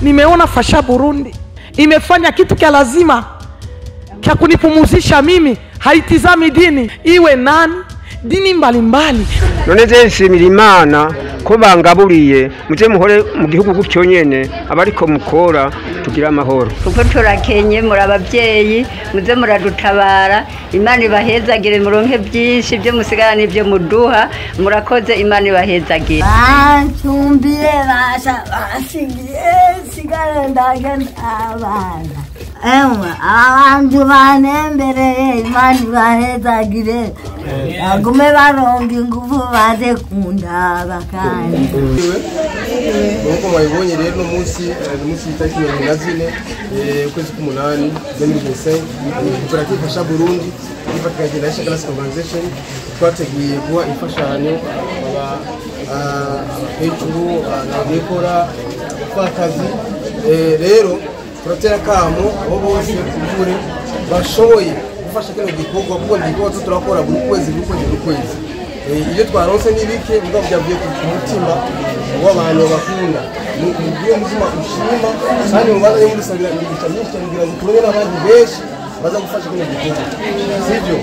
Nimeona Fasha Burundi imefanya kitu kya lazima kya kunipumuzisha mimi. Haitizami dini iwe nani, dini mbalimbali. None je nshimira Imana ko bangaburiye muze muhore mu gihugu gutyo nyene abariko mukora tugira amahoro. Kuko turakenye muri abavyeyi muze muradutabara, Imana ibahezagire muronke byinshi byo musigara n'ibyo muduha, murakoze Imana ibahezagire. Bancumbire basha basigiye sigara ndagenda abana. Emwe abantu banembereye Imana ibahezagire bagume baronga ingufu baze kundaba kandi. Nkuko mwabibonye rero no munsi w'itariki 24 ukwezi k'umunani 2025 koperative Fasha Burundi ifatanyije na Isha Class Organization twateguye guha imfashanyo abakecuru, abikora, abapfakazi. Rero turatera akamo abo bose kuvure bashoboye gufasha kino gikorwa, kuko ni igikorwa turakora buri kwezi buri kwezi buri kwezi. Iyo twaronse n'ibike mugabo byavuye ku mutima w'abantu bakunda mugire umutima ushima kandi mubanze mudusabira imigisha myinshi cyane kugira ngo turonke n'abandi benshi baza gufasha kino gikorwa, sivyo?